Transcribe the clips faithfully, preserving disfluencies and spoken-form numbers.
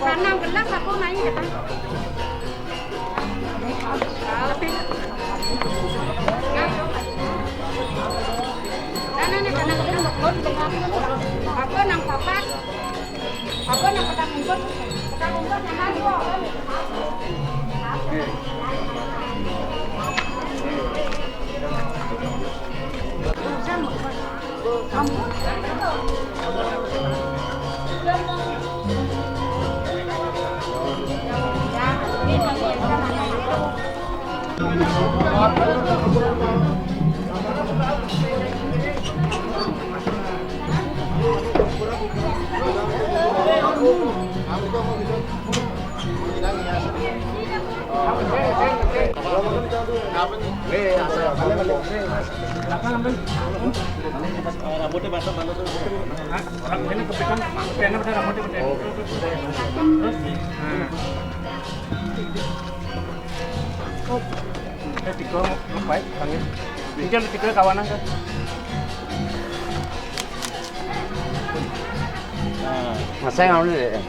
Sana gelas aku naik datang. Sana nih, sana gelas aku nang papat. Aku nang petang bungkus. Petang bungkus nang tadi kok. Rambutnya basah, basah tuh. Hah? Orang ini kepiting, pengen pada rambutnya pada. Terus? Nah. Eh, tiga, baik, Kang, ya. Ini ada tiga kawanan, kan? Nah. Mas, saya nggak boleh, ya?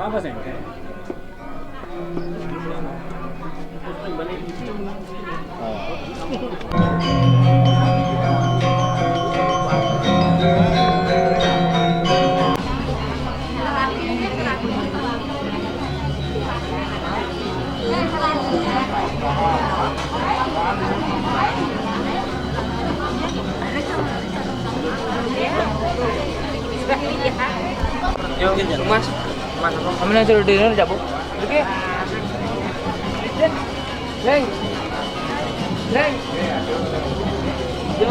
Apa sih? Yo, Mas. Mas apa? Kami nanti udah dinner, cabut. Oke. Leng. Leng. Yo.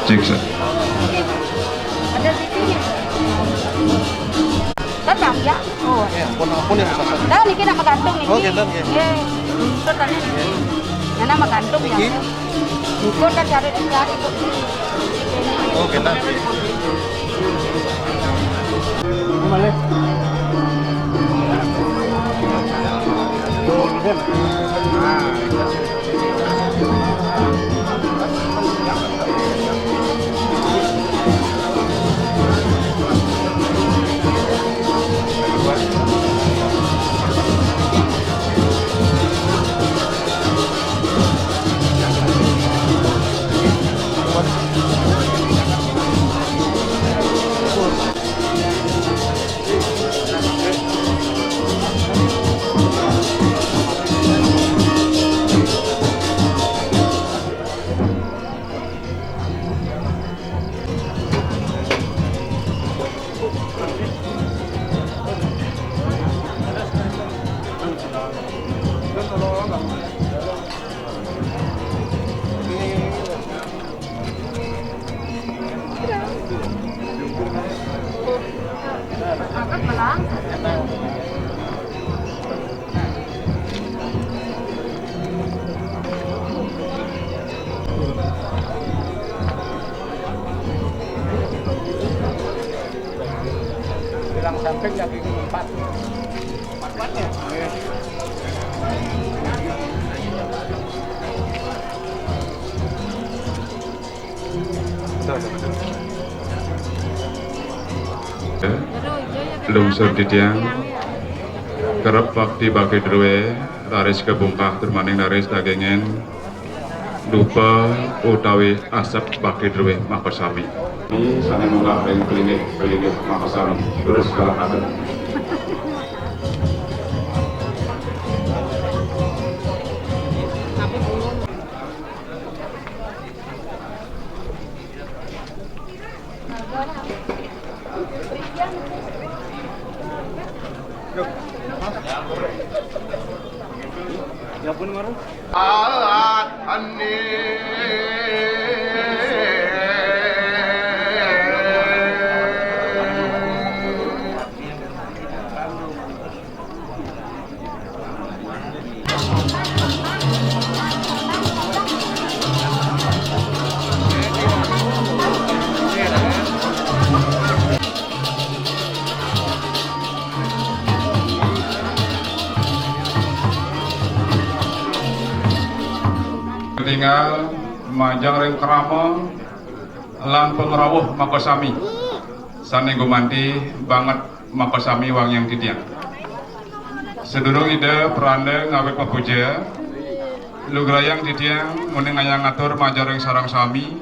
Cek, sir. Ada sisinya. Kan bang ya? Oh. Ya, pun, pun ya, bisa, sir. Dah, niki nama gantung niki. Oh, gitu, oke. Iya. Itu tadi niki. Nama gantung ya. Niki? Engko ta cari, cari kok. Oh, kena. Lungsur titiang kerep bakti bakti drué, raris kabungkah tur maning raris dagingin dupa utawi asep bakti drué makasami. Ini sané munggah ring kelinggih-kelinggih makasami. Terus kalahkan. Tinggal majeng ring krama lan pangrawuh makasami. Sané gumanti banget makasami wangiang titiang. Sadurung Ida pranda ngawit papuja, lugrayang titiang muning ngayang atur majeng ring sareng sami,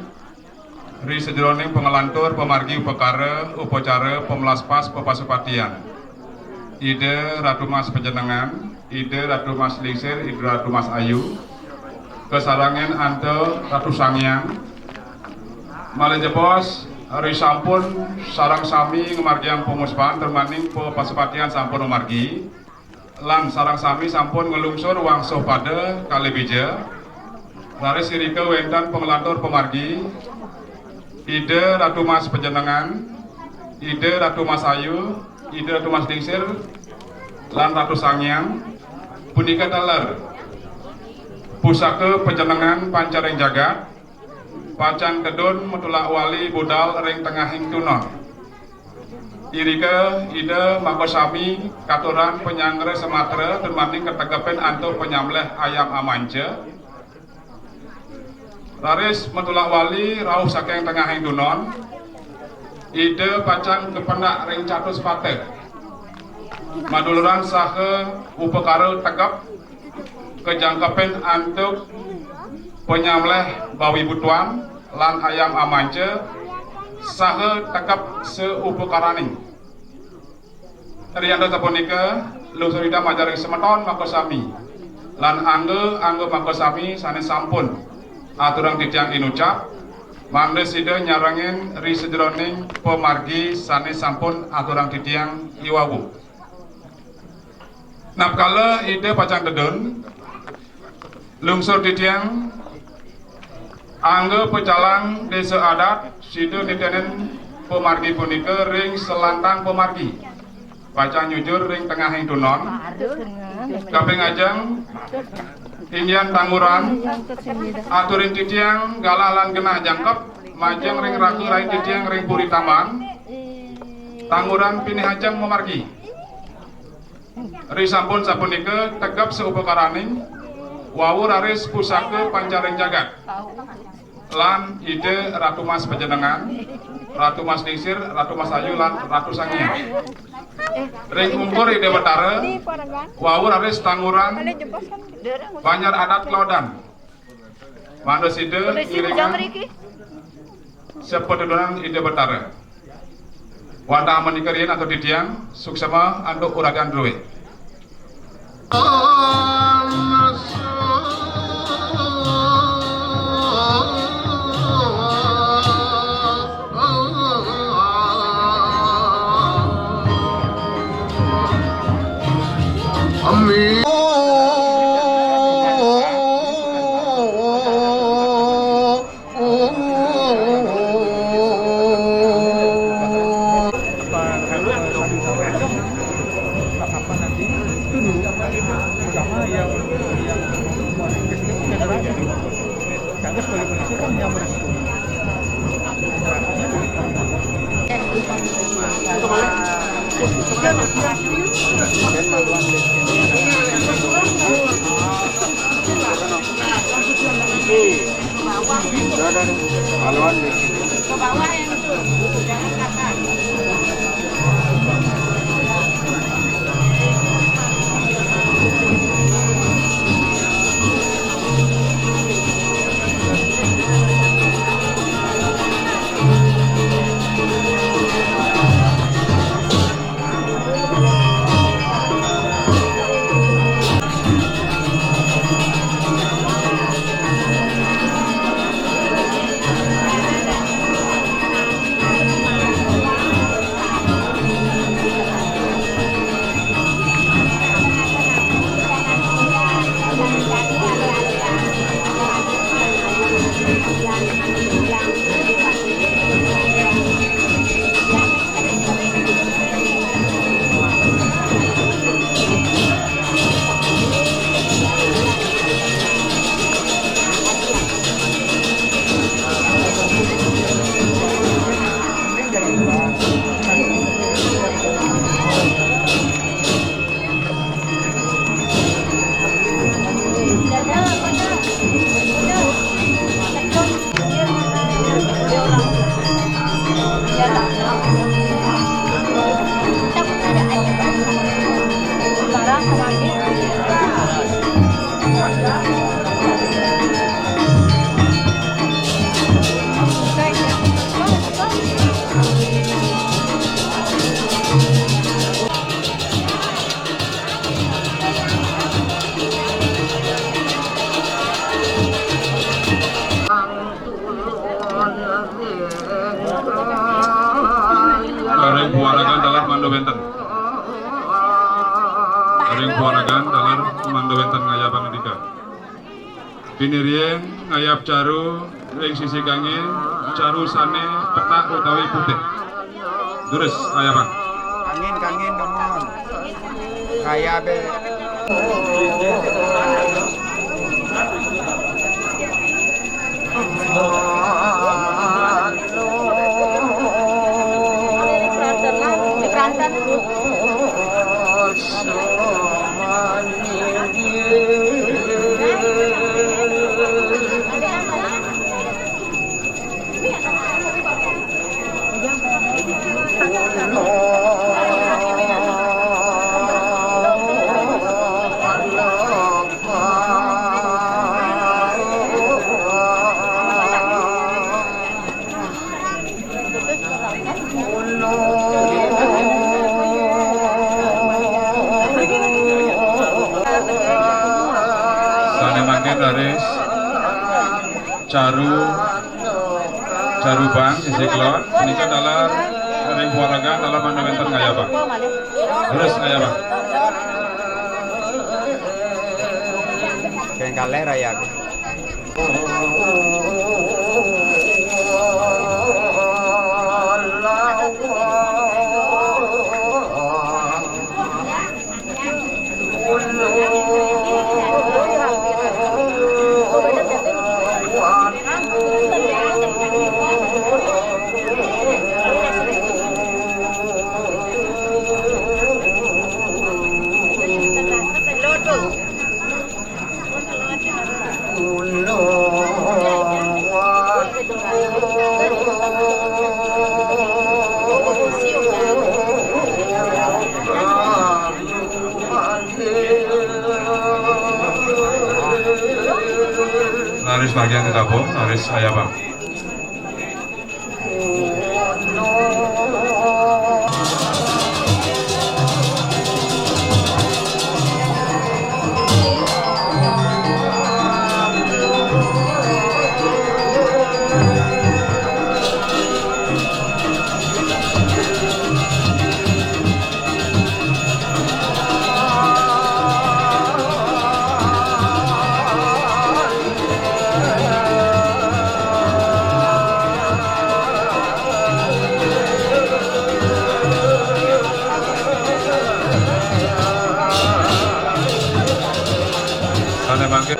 ri sajeroning panglantur pamargi upakara upacara pamlaspas papasupatian. Ida Ratu Mas Panjenengan, Ida Ratu Mas Lingsir, Ida Ratu Mas Ayu, kasarengin antuk Ratu Sanghyang. Malih jebos, ri sampun sareng sami ngamargiang pamuspaan tur maning papasupatian sampun mamargi, lan sareng sami sampun nglungsur wangsuh pada kalih bija. Raris irika wénten panglantur pamargi, Ida Ratu Mas Panjenengan, Ida Ratu Mas Ayu, Ida Ratu Mas Lingsir, lan Ratu Sanghyang, punika taler pusaka panjenengan pancaring jagat, pacang tedun matulak wali budal ring tengahing tunon. Irika Ida makasami katuran panyanggra samatra tur maning kategepin antuk panyamleh ayam amanca. Raris matulak wali rauh saking tengahing tunon, Ida pacang kapendak ring catus pata. Maduluran saha upakara tegep kajangkepin antuk panyamleh bawi butuan lan ayam amanca saha tegep saupakaraning. Riantos sapunika, lungsur titiang majeng ring semeton makasami lan angga-angga makasami sané sampun aturang titiang inucap, mangda sida nyarengin ri sajeroning pamargi sané sampun aturang titiang iwau. Napkala Ida pacang tedun, lungsur titiang angga pacalang désa adat sida nitenin pamargi punika ring selantang pamargi. Pacang nyujur ring tengahing tunon. Kaping ajeng, inggihan tanguran, aturin titiang galah lan genah jangkep, majeng ring raka rai titiang ring Puri Tamban. Tanguran pinih ajeng mamargi. Ri sampun sapunika tegep saupakaraning, wau raris pusaka pancaring jagat. Lan Ida Ratu Mas Panjenengan, Ratu Mas Lingsir, Ratu Mas Ayu, lan Ratu Sanghyang. Ring ungkur Ida Batara, wau raris tanguran banjar adat Klodan. Manut sida ngiringang sapatedunan Ida Batara. Wantah menika riin atur titiang, suksema antuk uragan drué. Amin. Wénten. Ring pawaregan taler mangda wénten ngayabang andika. Pinirien ngayab caru ring sisi kangin, caru sané petak utawi putih. Durus ngayabang. Kangin, kangin, dumun. Ngayabe. Sané mangkin raris caru, caru bang sisi kelod, punika taler ring pawaregan taler mangda wénten ngayabang. Terus ngayabang. Kengkale raya. Raris bagian kedapur, raris saya, Bang. Sané mangkin.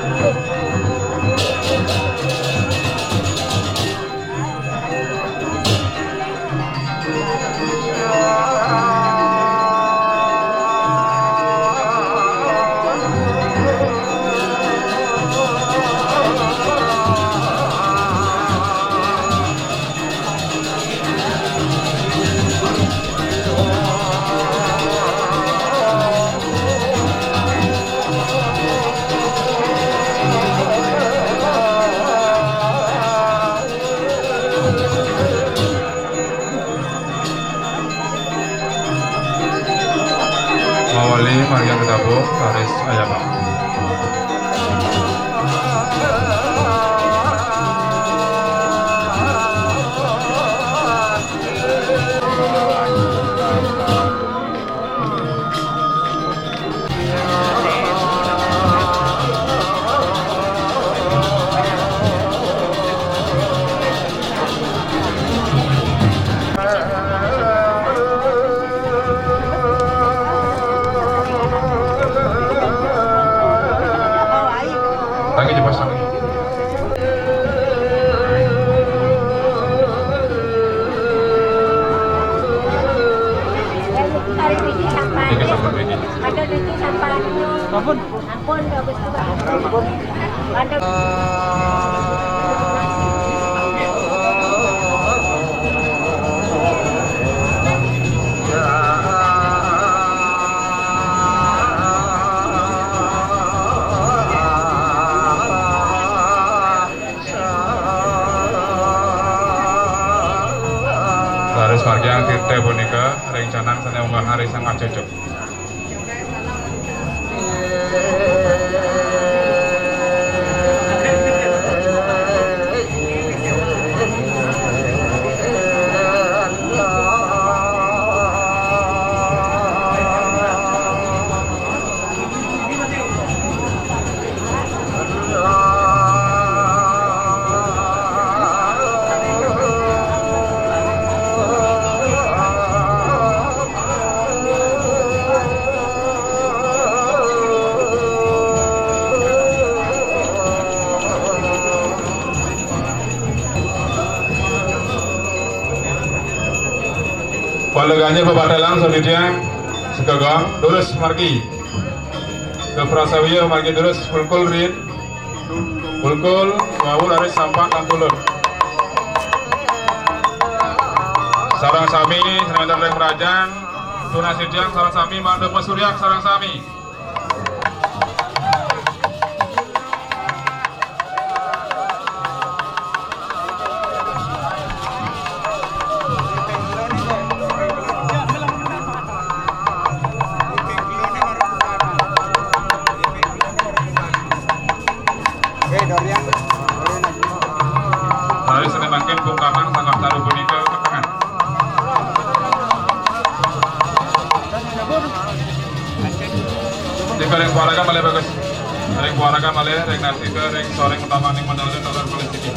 Mawali margiang kedapur, raris ayabang. Lagi di pasang. Niki sampun niki. Sampun. Ampun, bagus juga. Ampun. Ada. Raris margiang tirta punika ring canang sané unggah hari sang acucuk. Lega ganjil pepatelan sadaya, sekegang, durus margi. Ke Prasawiya margi durus, kulkul riin. Kulkul, wau raris sampak kang kulun. Sareng sami, sareng ring mrajang, tunas titiang sareng sami, mangda pasuryak sareng sami. Raris sané mangkin pungkasan sanggah saru punika kekangan. Nika ring puarakan malih bagus. Ring puarakan malih, ring nasika, ring soring utamaning mandala, taler malih siki.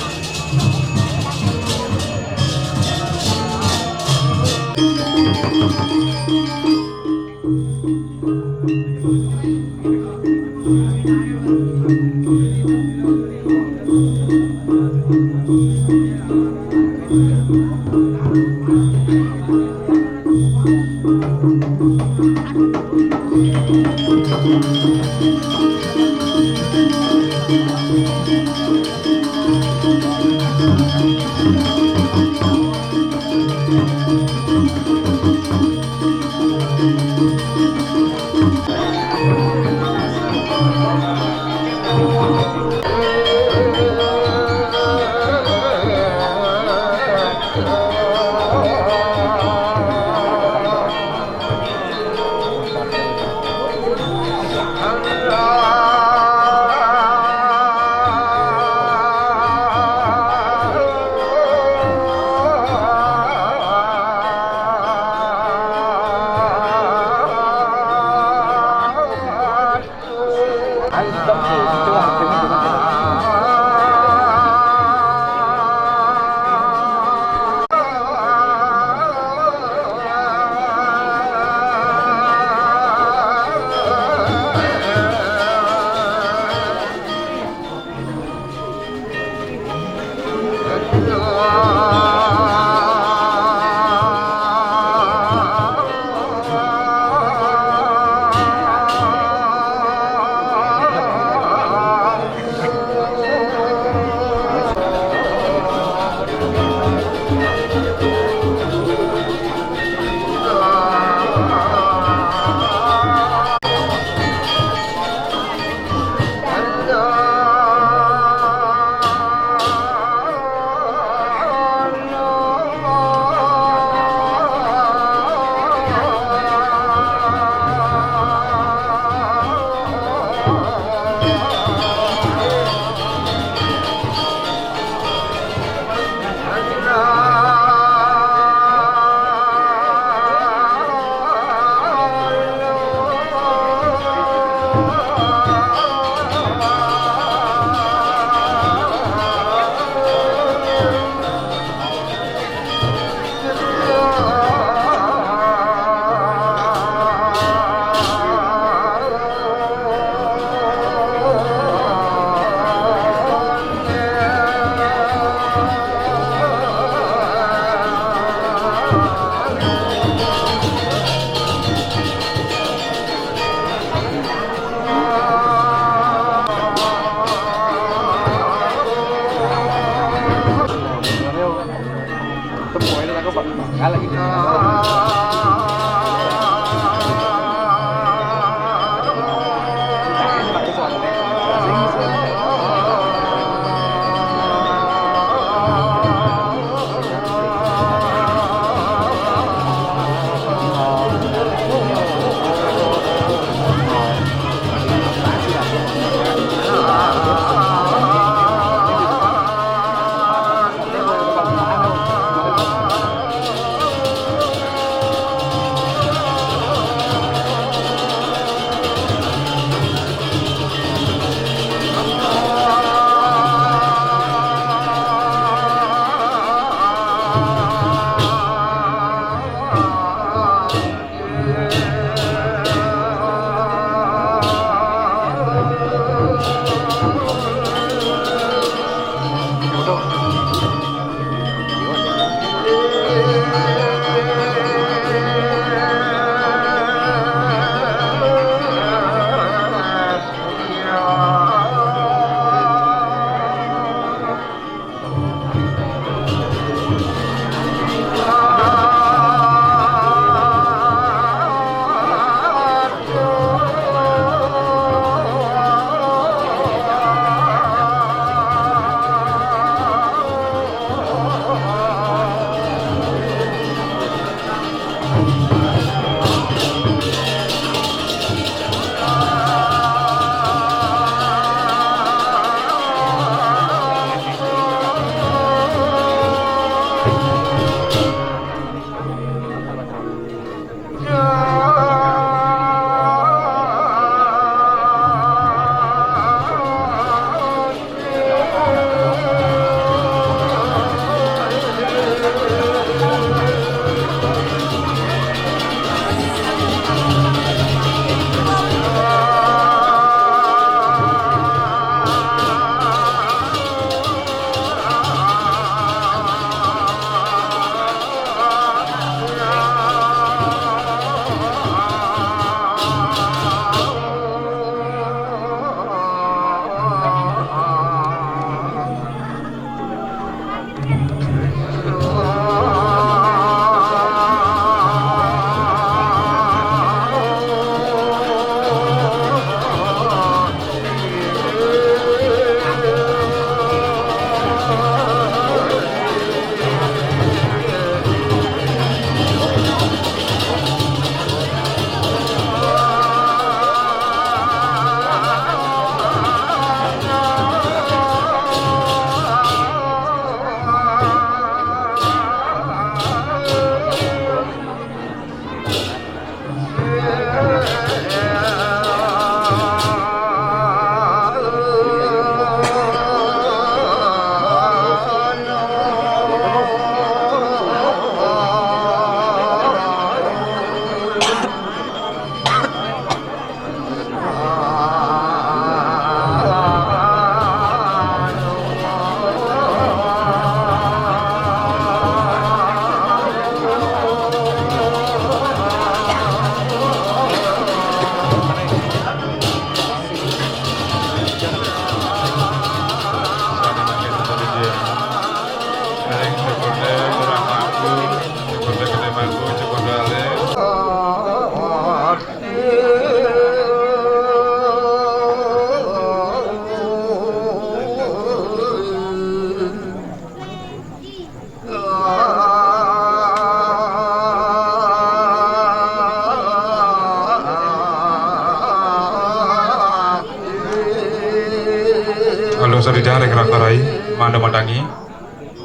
Saridah ring raka rai, mangda matangi.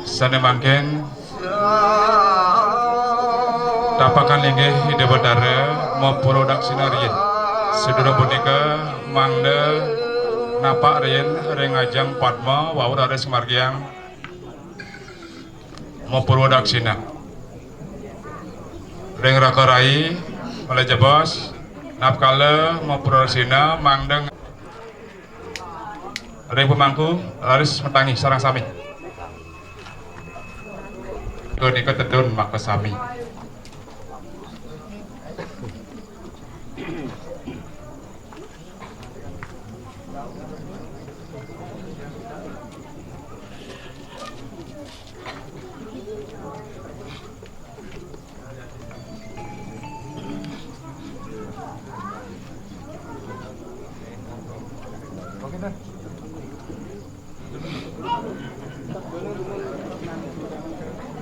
Sané mangkin tapakan linggih Ida Batara mapura daksina riin. Sadurung punika mangda napak riin ring ajeng padma wau raris ngamargiang mapura daksina. Ring raka rai, malih jebos, napkala mapura daksina mangda ring pamangku, raris matangi sareng sami. Punika tedun makasami.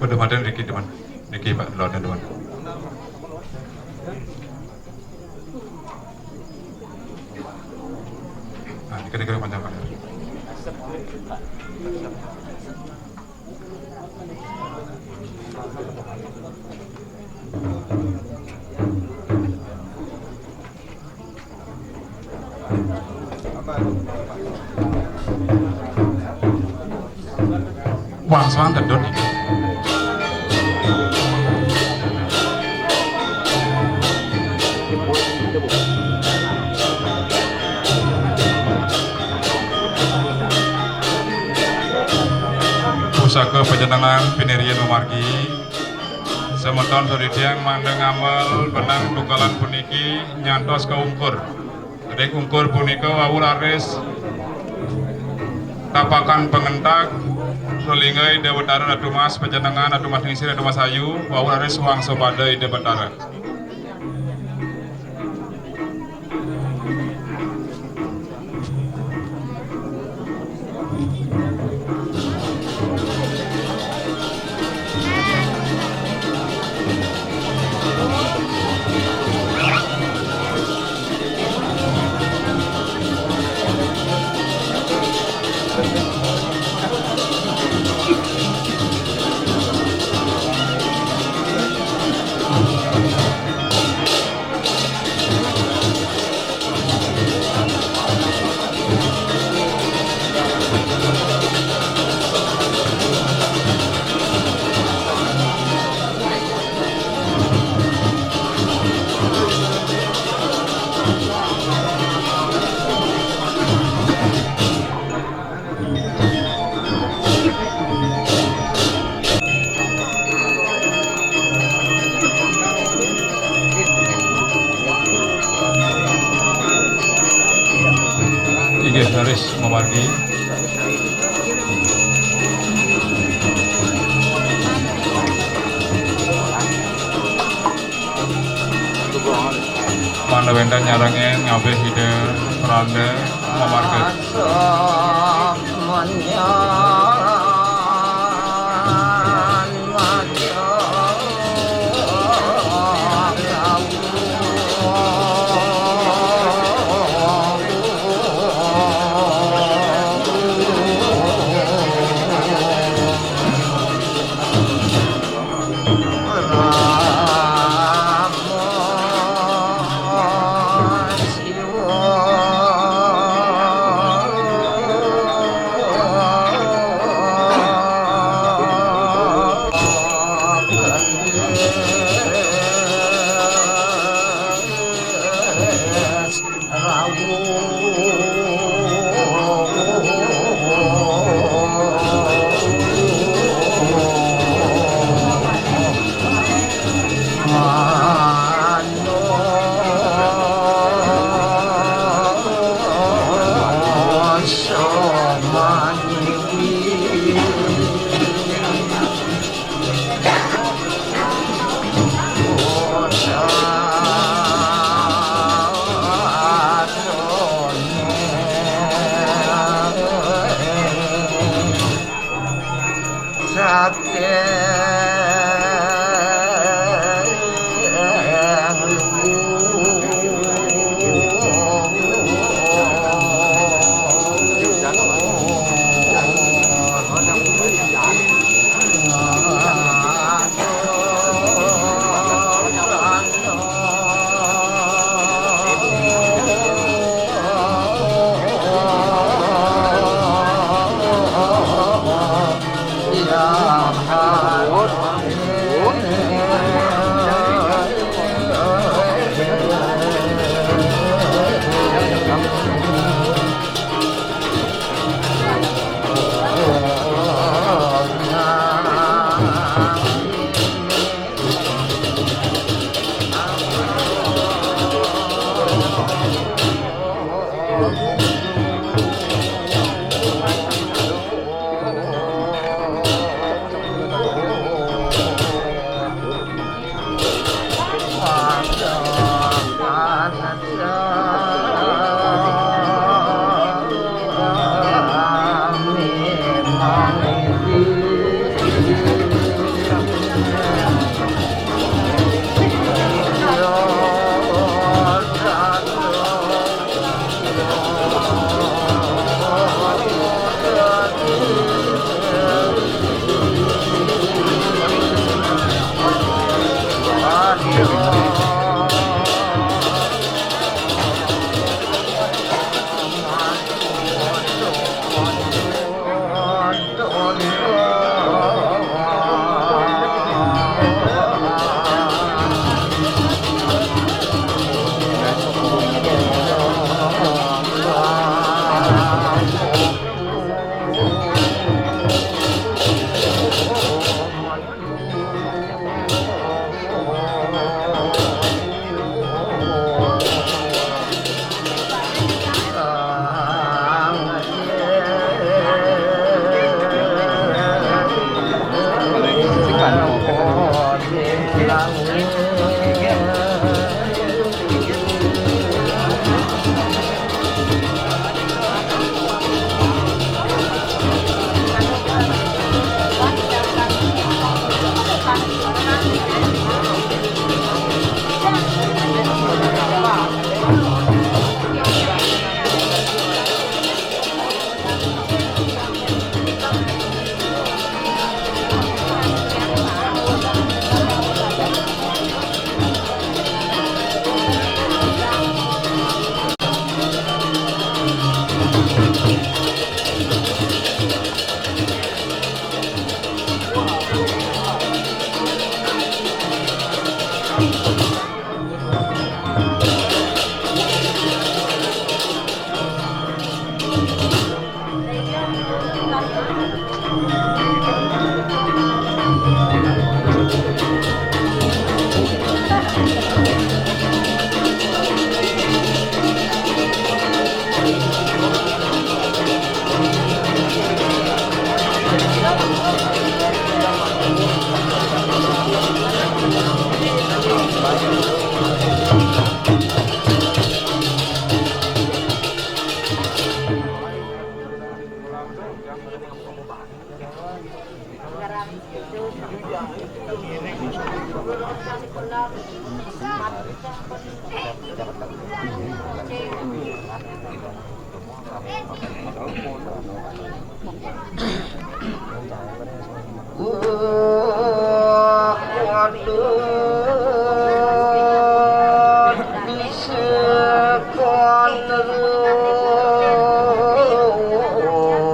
Pada madan niki, teman. Niki, Pak, lodnya, teman. Nah, niki, niki, panjang, Pak. Wangsulan tedun niki. Pusaka panjenengan piniryen mamargi. Semeton sadaya mangda ngamel benang tukalan puniki nyantos ka ungkur. Ring ungkur punika wau raris tapakan pangentag, Ralingga Ida Batara, Ratu Mas Panjenengan, Ratu Mas Lingsir, Ratu Mas Ayu, wau raris wangsa pada Ida Batara. Inggih, raris mamargi. Mangda wénten nyarengin ngabih Ida Pranda mamargi.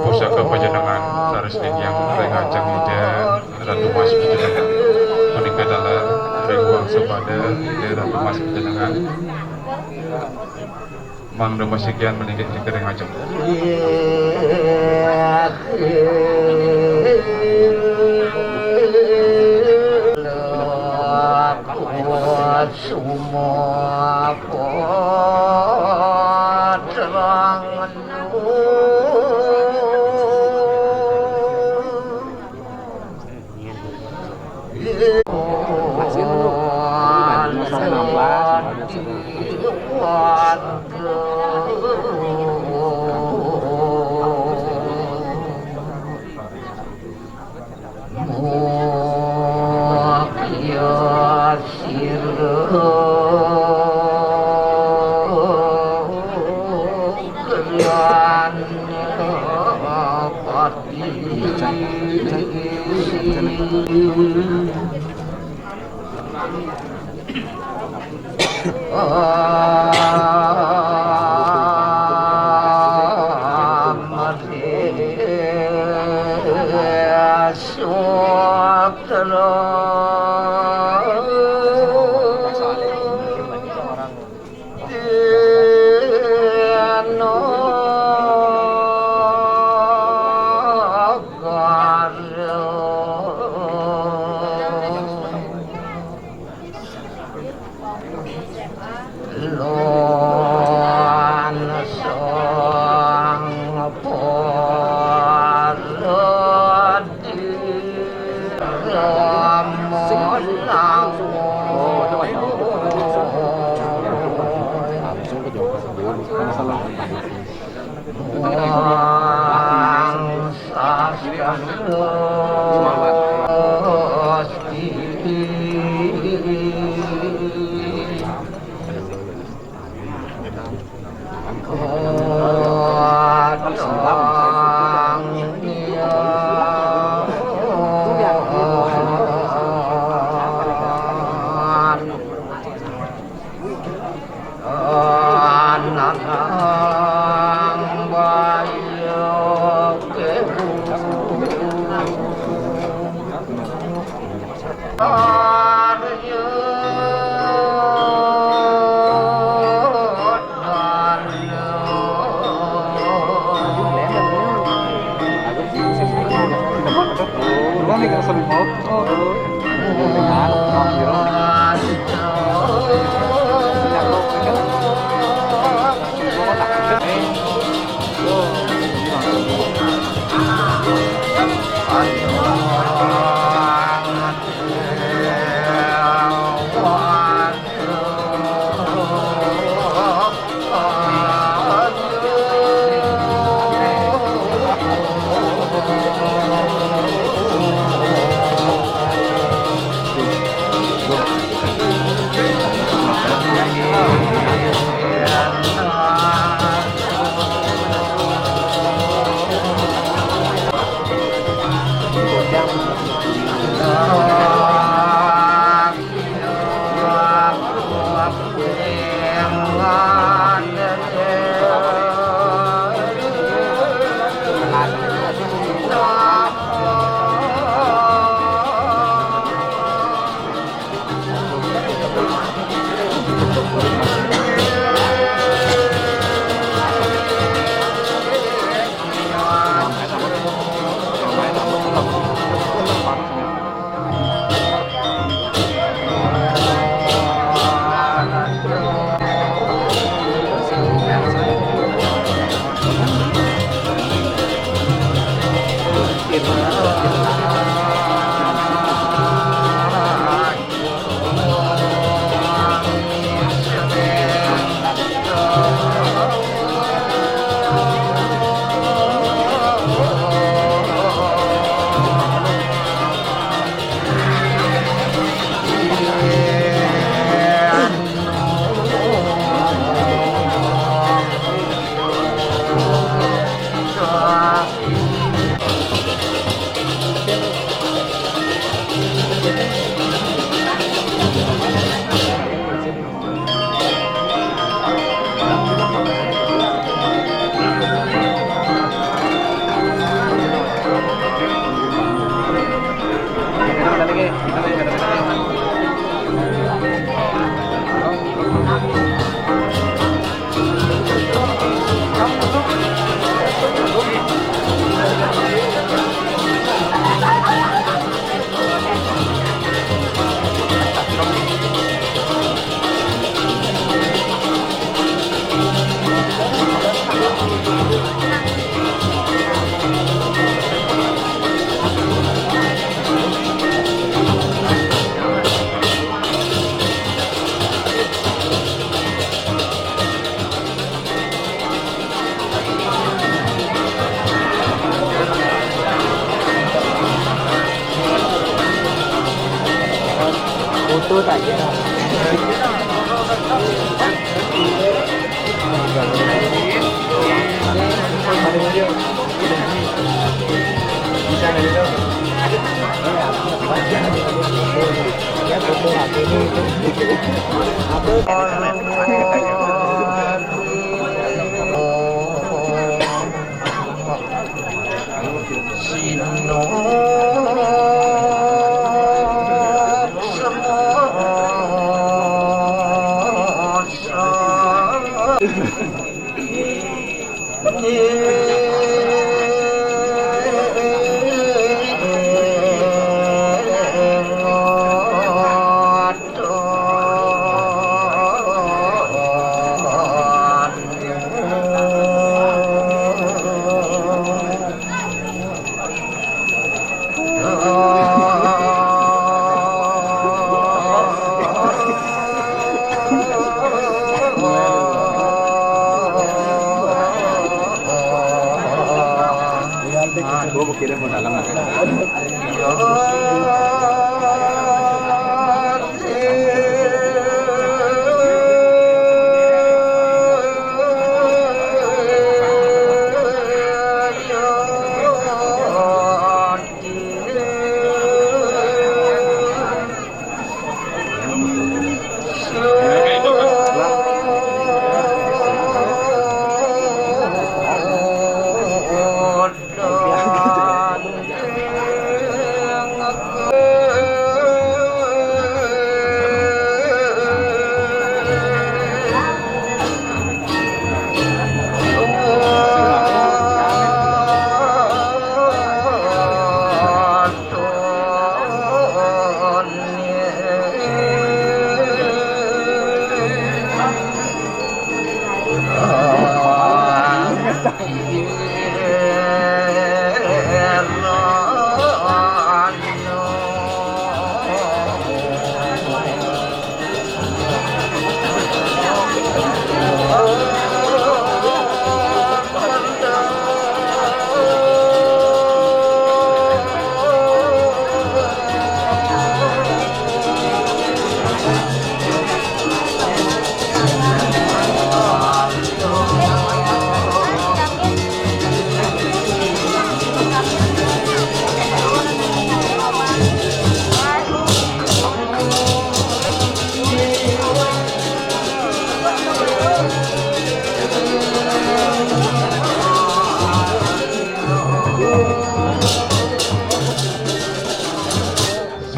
Pusaka panjenengan, leres titiang ring ajeng Ida Ratu Mas panjenengan. Punika taler ring wangsa pada Ida Ratu Mas panjenengan. Mangda masikian melinggih ring ajeng.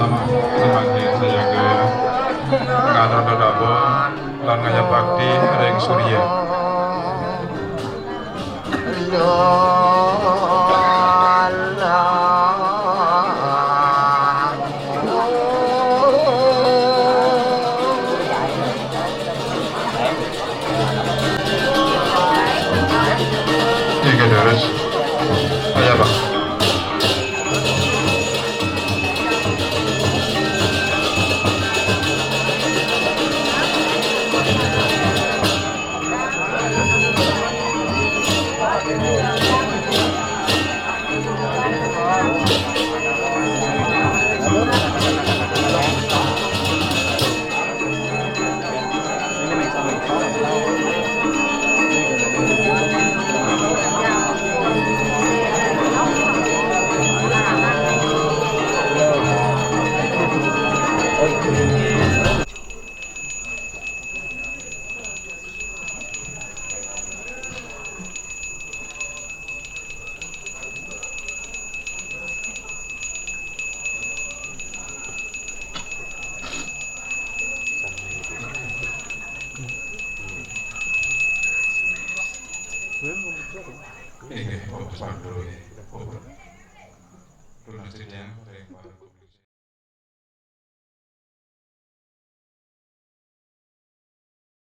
Sama, sama, saya ke ngatur dadabon lan ngayah bakti ring surya. Tiga terus. Ayo, Pak. Inggih, Bapak Sampuru, nggih. Tunas titiang ring para